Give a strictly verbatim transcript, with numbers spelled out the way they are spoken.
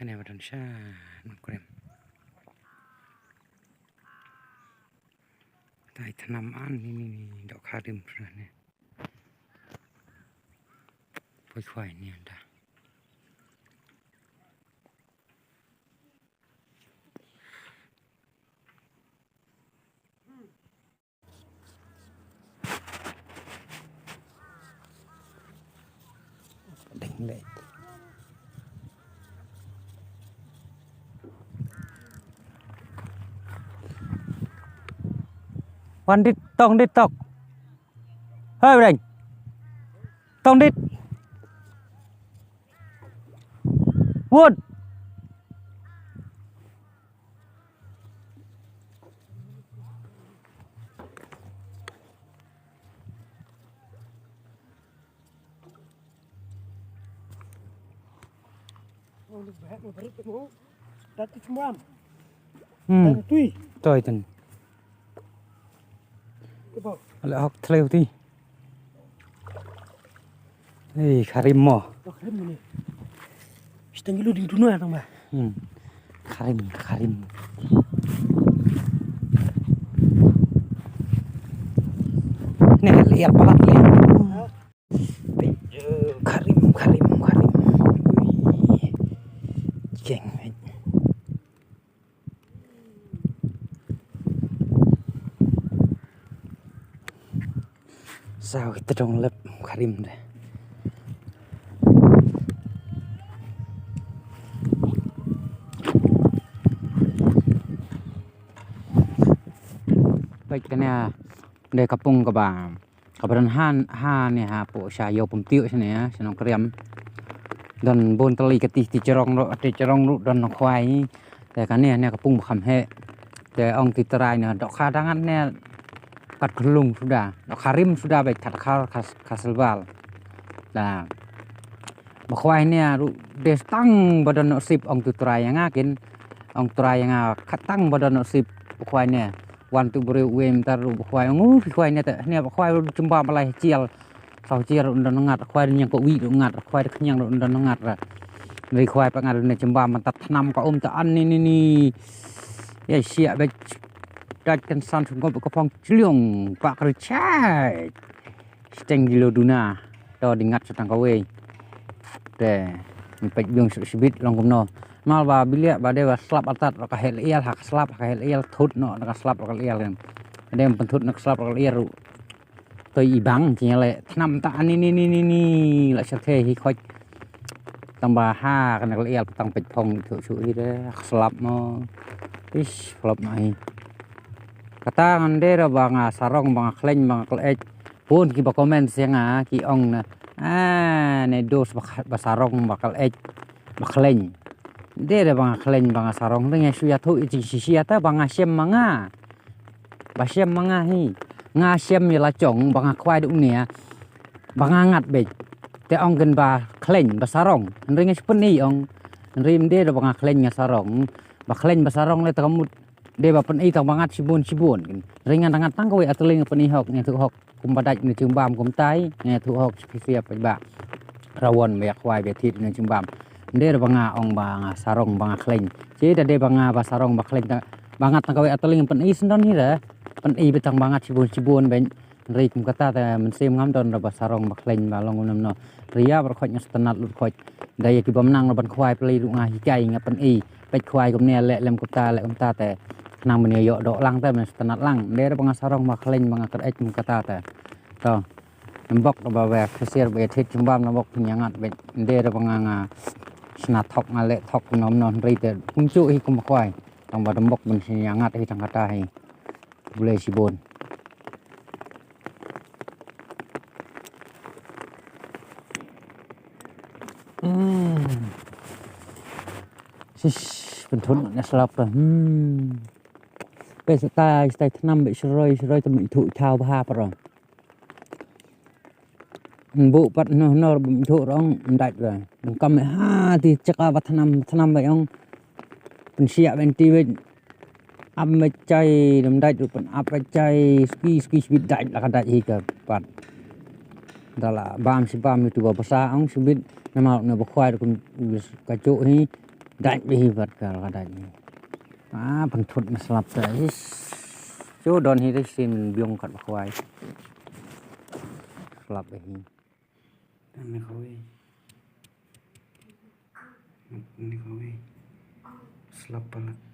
Kane ba don sha nongkrem. Tai thnam an ni ni ni dok harim sha ne. Poi khwai ni anda. Ding leh. Wan dit tong dit tok. Hei, Breng. Tong dit. Wood. Hmm. Toi ten. Ale hok thleu ti. Ei, kharim mo. Siteng ilu ding duna tang ba. Hmm. Kharim, kharim. Ne liar palat liar. Kharim, kharim, kharim. Ui. Jeng. Saw kita dong lep kharim de. Baik kane de kapung kaba. Kaba don ha, ha ne hapoh sha ïew pumtiew shane, sha nongkrem. Don bun tylli ka ti, ti jrong ruh, ti jrong ruh don nongkhwai. Te kane ne kapung ba kham heh. Te ong ti trai ne dohkha dangan ne kat khlung suda. Dohkha rim suda beit kat khar khas, khasilbal. Da. Ba khwai ne ruh de tang ba don nasib ong tu trai ïa nga kin. Ong trai ïa nga khat tang ba don nasib ba khwai ne. Wan tu briew wei mynta ruh ba khwai ong u khwai ne te ne ba khwai ruh jemba ba lai chial. Saw chial ruh don ngat khwai ne nyang ko wi ruh ngat khwai ne khñiang ruh don ngat ra. Ri khwai pa ngat ruh ne jemba mynta thnam ka um ta an ni ni ni. Ïa sia ba dait kan san sngop ka phong chliong pa kru chai. Siteng gilo duna to di ngat sha tang kawei. Te ngi peit biang shu shibit long kumno. Mal ba bilia ba dei ba slap atat ka hel ial ha ka slap ha ka hel ial thut no ka slap ka ial kan. Dei ban thut na ka slap ka ial ru. Toi i bang ki le thnam ta ni ni ni ni ni la sha the hi khoj. Tang ba ha ka na ka ial tang peit phong thu shu hi de ka slap mo. Ish flop na hi. Kata ngan de ba nga sarong ba nga khleng ba nga khlek. Bun kiba comment sha nga ki ong na, ah, ne dos ba, ba sarong ba kal ej ba khleng. Dei da ba nga khleng ba nga sarong, dei nga shu ïathuh ïa jingshisha ta ba nga shem ma nga. Ba shem ma nga hi. Nga shem ïa la jong ba nga khwai da u nia. Ba nga ngat beit. Te ong ken ba khleng ba sarong. Hynrei nga shu pyni ong. Hynrei ym dei da ba nga khleng nga sarong. Ba khleng ba sarong le ta ka mut. Dei ba pyni tang ba ngat shibun shibun. Hynrei ngan da ngat tang kawei, ata lei nga pyni hok, nga ïathuh hok. Kumba dait na jingbam kumtai, nga ïathuh hok shisha paidbah. Rawon ba ïa khwai ba ïa thied na jingbam. Dei ba nga ong ba nga sarong ba nga khleng. Che da dei ba nga ba sarong ba khleng ta. Ba ngat tang kawei, ata lei nga pyni syndon hi da. Pyni ba tang ba ngat shibun shibun ba. Hynrei kum kata te mynsiem ngam don da ba sarong ba khleng ba long kumno. Hynrei ïa ba khot nga sngewtynnat lut khot. Da ïa ki bym nang ban khwai pyrlei ruh nga hikai nga pyni. Peit khwai kumne leh lem kumta leh kumta te. Khnang ban ïoh doh lang te ban sngewtynnat lang. Dei da ba nga sarong ba khleng ba nga kyreit kum kata te. To. Nambok da ba ba khasiar ba ïa thied jingbam nambok pynïangat beit. Dei da ba nga nga sna thok nga leh thok kumno kumno hynrei te. Kumjuh hi kum ba khwai. Tang ba nambok ban sngewtynnat hi tang kata hi. Khublei shibun. Hmm. Sis, pynthut ngan ïa slap ta. Hmm. Pe sa tai, sa tai thnam be shroi, shroi te mut ithuh ithaw bha para. Nbu pat noh nor bym thuh rong ndait ba. Dang kam ha ti chaka ba thnam thnam ba ong. Pynsiah ben ti ben. Ap mechai dam dait ruh pyn ap mechai ski ski sibit dait la ka dait hi ka pat. Dala bam si bam itu ba basa ong sibit nama na ba khwai kun ka chu hi. Dait bha hi bad ka la dait hi. Ah, pynthut ma slap ta. Is. Chu don hi dei sien biong kat ba khwai. Slap bha hi. Ni khawei. Ni khawei. Slap palat.